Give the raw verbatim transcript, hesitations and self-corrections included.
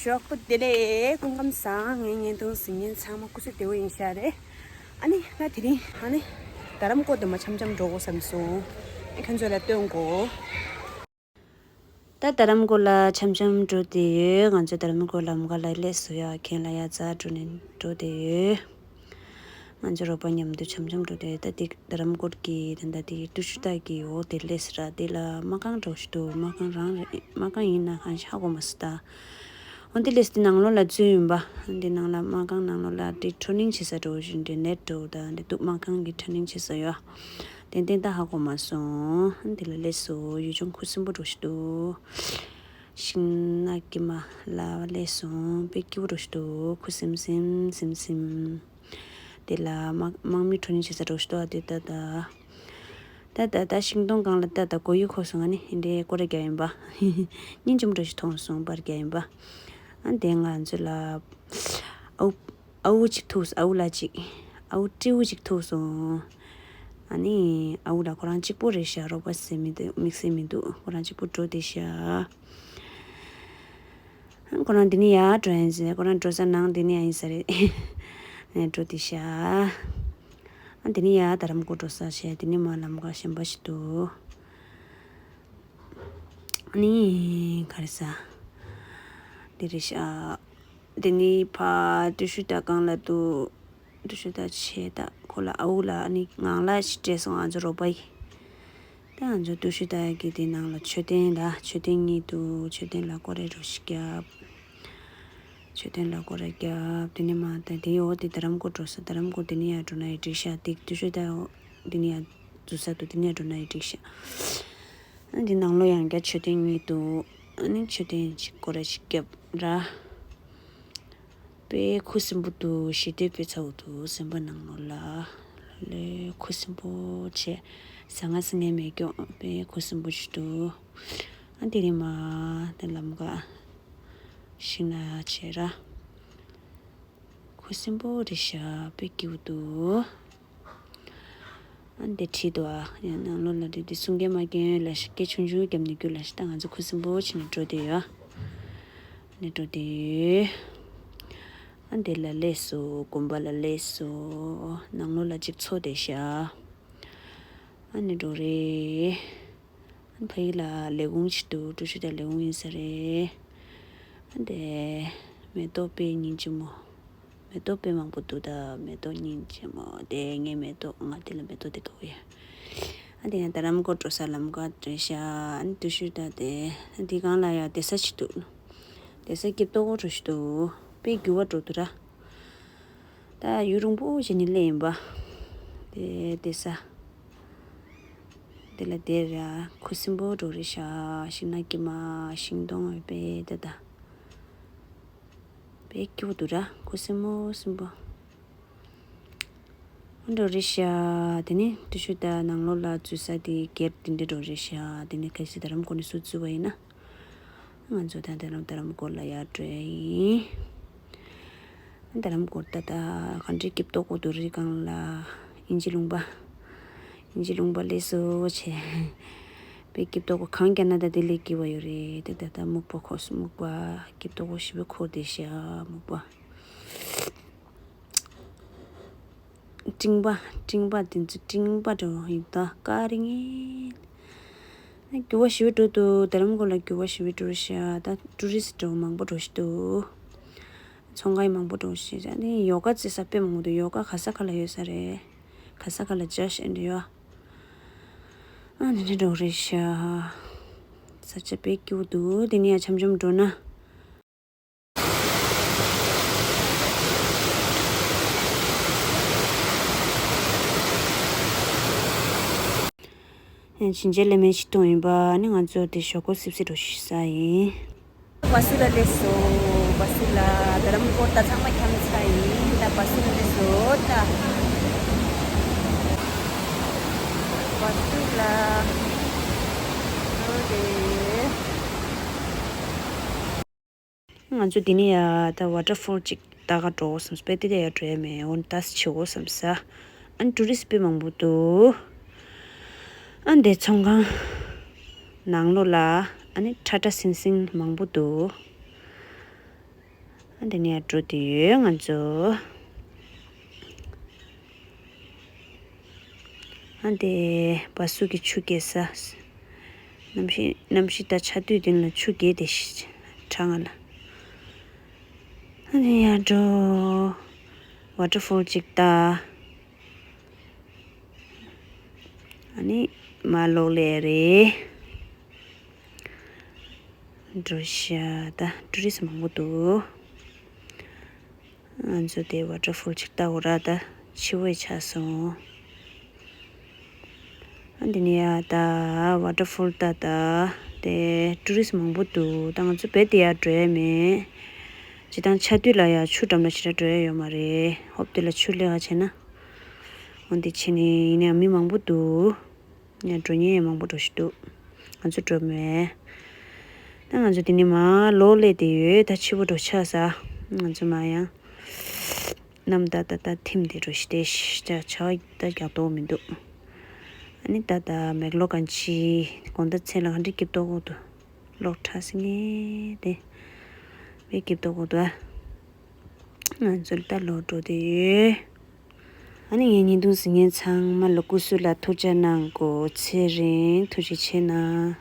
ཞོགས་པ་བདེ་ལེགས། སྐུ་ཁམས་བཟང་། ངའི་བརྙན་ཐུང་གཟིགས་མཁན་ཚང་མ་སྐུ་གཟུགས་བདེ་པོ་ཡིན་ཤག་རེད། ཨ་ནི་ང་དེ་རིང་ཨ་ནི་རྡ་རམ་ཀོ་དུ་མ་འཆམ་འཆམ་འགྲོ་དགོས་བསམ་སོང་། ཨེ་ཁྱོད་ཚོ་ལ་སྟོན་དགོས། ད་རྡ་རམ་ཀོ་ལ་འཆམ་འཆམ་འགྲོ་བསྡད་ཡོད། ང་ཚོ་རྡ་རམ་ཀོ་ལམ་ཁ་ལ་སླེབས་སོང་ཡ། ཁྱེད་ལ་ཡ་ཛ་འགྲོ་ནས་འགྲོ་བསྡད་ཡོད། ང་ཚོ་རོགས་པ་མཉམ་དུ་འཆམ་འཆམ་འགྲོ་དེ། ད་དེ་རྡ་རམ་ཀོ་གི་ད་ད་དེ་ཏུ་ཤུ་ཏ་གི་འོག་དེ་སླེབས་ར། དེ་ལ་མ་རྐང་འགྲོ་ཞུ་འདུག་མ་རྐང་རང་རེད། མ་རྐང་ཡིན་ན་གང་ཤ་གོ་མ་སུ་ད། འོ་འདི་སླེབས་དེ་ནང་ལོགས་ལ་འཛུལ་ཡིན་པ། འདི་ནང་ལ་མ་རྐང་ནང་ལོགས་ལ་དེ་ཊེ་རེ་ནིང་བྱེད་ས་འགྲོ་བཞིན་དེ་ནེ་ཊི་འགྲོ་ད་འདི་འདུག་མ་རྐང་གི་ཊེ་རེ་ནིང་བྱེད་ས་ཡོད། ཏན་ཏན་ད་ཧ་གོ་མ་སོང་། འདི་ལ་སླེབས་སོང་། ཡུལ་ལྗོངས་ཁུ་སིམ་པོ་འགྲོ་ཞིག་འདུག་ཤིང་ནགས་དཀྱིལ་མ་ལ་སླེབས་སོང་། དཔེ་སྐྱིད་པོ་འགྲོ་ཞིག་འདུག་ཁུ་སིམ་སིམ་སིམ་སིམ། དེ་ལ་དམག་དམག་མི་ཊེ་རེ་ནིང་བྱེད་ས་འགྲོ་ཞིག་འདུག་ཨ་དེ་ད་ད། ད་ད་ད་ཤིང་སྡོང་སྒང་ལ་ད་ད་མགོ་ཡུ་འཁོར་སོང་། ཨ་ནི་འདི་འདྲའི་སྐོར་ར་རྒྱག་ཡིན་པ། སྙིང་རྗེ་མོ་འདྲ་ཞིག་མཐོང་སོང་། པར་རྒྱག་ཡིན་པ། ཨ་དེ་ང་ཚོ་ལ་ཨའུ་ཨའུ་གཅིག་ཐུག་སོང་། ཨའུ་ལ་གཅིག་ཨའུ་སྤྲེའུ་གཅིག་ཐུག་སོང་། ཨ་ནི་ཨའུ་ལ་ཁོ་རང་གཅིག་པོ་རེད་ཤག་རོགས་པ་ཟེར་མི་འདུག་དམིགས་བསལ་མི་འདུག་ཁོ་རང་གཅིག་པོ་འགྲོ་བསྡད་ཤག་ཁོ་རང་འདི་ནས་ཡར་འགྲོ་ཡིན་ཟེར། ཁོ་རང་འགྲོ་ས་ནང་འདི་ནས་ཡིན་ས་རེད། ནས་འགྲོ་བསྡད་ཤག་ཨ་འདི་ནས་ཡར་རྡ་རམ་ཀོ་འགྲོ་ས་བྱས། འདི་ནས་མར་ལམ་ཁ་གཞན་པ་ཞིག་འདུག་ཨ་ནི་ག་རེ་ཟ། འདི་རེད་ཤག་འདི་ནི་ཕ་ཏུ་ཤུ་ཏ་སྒང་ལ་འདུག་ཏུ་ཤུ་ཏ་ཆེ་ད་ཁོ་ལ་ཨའུ་ལ་ཨ་ནི་ངང་ལ་ཞིག་སྤྲད་སོང་། ང་ཚོ་རོགས་པ་ཡིས། ད་ང་ཚོ་ཏུ་ཤུ་ཏ་གི་དེ་ནང་ལ་མཆོད་རྟེན་ལ་མཆོད་རྟེན་གཉིས་འདུག་མཆོད་རྟེན་ལ་སྐོར་ར་འདྲ་ཞིག་བརྒྱབ། མཆོད་རྟེན་ལ་སྐོར་ར་བརྒྱབ། དེ་ནས་མར་ད་དེའི་འོག་དེ་རྡ་རམ་ཀོ་འགྲོ་ས། རྡ་རམ་ཀོ་དེ་ནས་ཡར་འགྲོ་ན་ཡང་འགྲིག་ཤག་དེ་ཏུ་ཤུ་ཏ་འོག་དེ་ནས་ཡར་འཛུལ་ས་འདུག་དེ་ནས་ཡར་འགྲོ་ན་ཡང་འགྲིག་ཤག་ཨ་འདི་ནང་ལོགས་ཡང་བསྐྱར་མཆོད་རྟེན་གཉིས་འདུག་ཨ་ནི་མཆོད་རྟེན་ཅིག་སྐོར་ར་ཅིག་བརྒྱབ་ར། དཔེ་ཁུ་སིམ་པོ་འདུག་ཞི་བདེ་དཔེ་ཚ་པོ་འདུག་སེམས་པ་ནང་ལོགས་ལ། ལོས་ཁུ་སིམ་པོ་བྱས། ཟ་ང་ཟ་ངའི་མེ་སྒྱོགས་དཔེ་ཁུ་སིམ་པོ་ཞིག་འདུག་ཨ་འདི་རིང་མ་དེ་ལམ་ཁ་ཤིང་ནགས་བྱས་ར། ཁུ་སིམ་པོ་རེད་ཤག་དཔེ་སྐྱིད་པོ་འདུག་ཨ་འདི་བྲིས་འདུག་ཨ་ཡང་ནང་ལོགས་ལ་འདི་འདི་གསུང་སྐད་མ་སྐྱོན་ལ་ཤ་སྐད་ཆུང་ཆུང་བརྒྱབ་ནས་རྒྱུ་ལ་ཤ། ད་ང་ཚོ་ཁུ་སིམ་པོ་བྱས་ནས་འགྲོ་བསྡད་ཡོད། ནས་འགྲོ་བསྡད་ཡོད། ཨ་འདི་ལ་སླེབས་སོང་། དགོན་པ་ལ་སླེབས་སོང་། ནང་ལོགས་ལ་ཅིག་ཚོགས་བསྡད་ཤག་ཨ་ནི་འགྲོ་རེད། ཨ་ཕ་གི་ལ་ལས་ཁུངས་ཅིག་འདུག་ཀྲུ་ཤུ་ད་ལས་ཁུངས་ཡིན་ས་རེད། ཨ་འདི་མེ་ཏོག་དཔེ་སྙིང་རྗེ་མོ། མེ་ཏོག་དཔེ་མང་པོ་འདུག་ད་མེ་ཏོག་སྙིང་རྗེ་མོ་དེ། ངའི་མེ་ཏོག་ང་དེ་ལ་མེ་ཏོག་དེ་དགའ་པོ་ཡོད། ཨ་དེ་ཡང་རྡ་རམ་ཀོ་འགྲོ་ས་ལམ་ཁ་རེད་ཤག་ཨ་ནི་ཀྲུ་ཤུ་ད་དེ་ཨ་འདི་སྒང་ལ་ཡང་བསྡད་ས་ཅིག་འདུག་བསྡད་ས་སྐྱིད་པོ་འདུག་ཀྲུ་ཤུ་ད་དཔེ་འགྱུར་བ་འགྲོ་འདུག་ར། ད་ཡུན་རིང་པོ་བྱས་ནས་སླེབས་ཡིན་པ། དེ་བསྡད་ས། དེ་ལ་བསྡད་ར། ཁུ་སིམ་པོ་འགྲོ་རེད་ཤག་ཤིང་ནགས་དཀྱིལ་མ་ཤིང་སྡོང་དཔེ་དེ་ད། དཔེ་སྐྱིད་པོ་འདུག་ར། ཁུ་སིམ་པོ་སིམ་པོ། འགྲོ་རེད་ཤག་དེ་ནས་ཀྲུ་ཤུ་ད་ནང་ལོགས་ལ་འཛུལ་ས་དེ་སྒེར་དེ་འདྲ་འགྲོ་རེད་ཤག་དེ་ནས་གལ་སྲིད་རྡ་རམ་ཀོ་ནས་སུ་འཛུལ་བ་ཡིན་ན། ང་ཚོ་ད་ལྟ་རྡ་རམ་ཀོ་ལ་ཡར་འགྲོ་ཡ་ཡིན། རྡ་རམ་ཀོ་ད་ད་ག་འདྲའི་སྐྱིད་པོ་འདུག་རི་སྒང་ལ་ཨིན་ཇི་ལུང་པ། ཨིན་ཇི་ལུང་པ་སླེབས་སོང་བྱས། དཔེ་སྐྱིད་པོ་འདུག་གང་རྒྱག་ན་ད་དེ་ལས་སྐྱིད་པ་ཡོད་རེད། ད་ད་ད་སྨུག་པ་འཁོར་སོང་། སྨུག་པ་སྐྱིད་པོ་འདུག་ཞེ་པོ་འཁོར་བསྡད་ཤག་སྨུག་པ། སྤྲིན་པ་སྤྲིན་པ་དེ་ཚོ་སྤྲིན་པ་འདྲ་བོ་ཡིན་ད། དཀར་ངེས། འགྱུར་བ་ཞེ་པོ་འགྲོ་འདུག་རྡ་རམ་ཀོ་ལ་འགྱུར་བ་ཞེ་པོ་འགྲོ་ཤག་ད་ཊུ་རི་སི་འདྲ་བོ་མང་པོ་འགྲོ་ཤི་འདུག་ཚོང་ཁང་མང་པོ་འགྲོ་ཤི། ཨ་ནི་ཡོ་ག་རྩེ་ས་དཔེ་མང་པོ་འདུག་ཡོ་ག་ག་ས་ག་ལ་ཡོད་ས་རེད། ག་ས་ག་ལ་ཇ་ཤི་འདྲ་ཡོད། ཨ་ནི་འདྲ་འགྲོ་རེད་ཤག་ས་ཆ་དཔེ་སྐྱིད་པོ་འདུག་དེ་ནས་ཡང་འཆམ་འཆམ་འགྲོ་ན། ཕྱིན་ཆད་ལས་མེད་ཅིག་གཏོང་ཡིན་པ། ནི་ང་ཚོ་དེ་ཞོག་ཁོག་སིབ་སིབ་འགྲོ་ཤི་ས་ཡིན། བ་སུ་ལ་སླེབས་སོང་། བ་སུ་ལ་རྡ་རམ་ཀོ་ད་ཚང་མ་འཁྱམས་ཚར་ཡིན། ད་བ་སུ་ལ་སླེབས་སོང་ད། བ་སུ་ལ་འགྲོ་རེད། ང་ཚོ་འདི་ནས་ཡ་ད་ཝ་ཊར་ཕོལ་ཅིག་ལྟ་ག་འགྲོ་དགོས་བསམ་སོང་། དཔེ་དེ་དེ་ཡ་འགྲོ་ཡ་མེད། འོ་ན་ད་བྱེད་དགོས་བསམ་ས། ཨ་ནི་ཊུ་རི་སི་དཔེ་མང་པོ་འདུག་ཨ་འདི་ཚོང་ཁང་ནང་ལོགས་ལ་ཨ་ནི་ཁྲ་ཁྲ་སིང་སིང་མང་པོ་འདུག་ཨ་འདི་ནས་ཡར་འགྲོ་དེ་ཡོད་ང་ཚོ། ཨ་འདི་བ་སུ་གི་ཆུ་རྐྱལ་ས། གནམ་གཤིས་གནམ་གཤིས་ད་ཆར་དུས་དེ་ལ་ཆུ་རྐྱལ་དེ་ཤི་གྲང་ང་ལ། ཨ་འདི་ཡར་འགྲོ། ཝ་ཊར་ཕོལ་ཅིག་ལྟ། ཨ་ནི་མ་ལོག་ལེ་རེད། འགྲོ་ཤ་ད་ཊུ་རི་སི་མང་པོ་འདུག་ང་ཚོ་དེ་ཝ་ཊར་ཕོལ་ཅིག་ལྟ་འོ་ར་ད་ཕྱི་བོས་ཆགས་སོང་། ཨ་འདི་ནས་ཡ་ད་ཝ་ཊར་ཕོལ་ལྟ་ད་དེ་ཊུ་རི་སི་མང་པོ་འདུག་ད་ང་ཚོ་བེད་དེ་ཡ་འགྲོ་ཡ་མེད། ཇི་ལྟར་ཆར་དུས་ལ་ཡ་ཆུ་འགྲམ་ལ་ཞེ་དྲག་འགྲོ་ཡ་ཡོད་མ་རེད། ཧོབ་དེ་ལ་ཆུ་ལེགས་ཆེ་ན། འོ་འདི་ཕྱི་ནས་ཡིན་ནའང་མི་མང་པོ་འདུག་ཡང་འགྲོ་མཁན་ཡང་མང་པོ་འགྲོ་ཞིག་འདུག་ང་ཚོ་འགྲོ་མེད། ད་ང་ཚོ་དེ་ནས་མར་ལོག་སླེབས་བསྡད་ཡོད། ད་ཕྱི་པོ་འགྲོ་ཆགས་ས། ང་ཚོ་མར་ཡང་གནམ་ད་ད་ད་ཐིམ་བསྡད་འགྲོ་ཞིག་བསྡད་ཤག་ད་ཆར་པ་ད་རྒྱག་མདོག་མི་འདུག་ཨ་ནི་ད་ད་མེག་ལོ་གང་ཅི་དགོང་དག་མཚན་ལ་ག་འདྲ་སྐྱིད་མདོག་གོ་འདུག་གློག་ཁྲ་སིང་ངེ་དེ་དཔེ་སྐྱིད་མདོག་གོ་འདུག་ཨ། ང་ཚོ་ད་ལོག་འགྲོ་བསྡད་ཡོད། ཨ་ནི་ངས་བརྙན་ཐུང་གཟིགས་མཁན་ཚང་མ་ལ་སྐུ་གཟུགས་ལ་ཐུགས་ཅག་གནང་དགོས། ཚེ་རིང་ཐུགས་རྗེ་ཆེ་གནང་།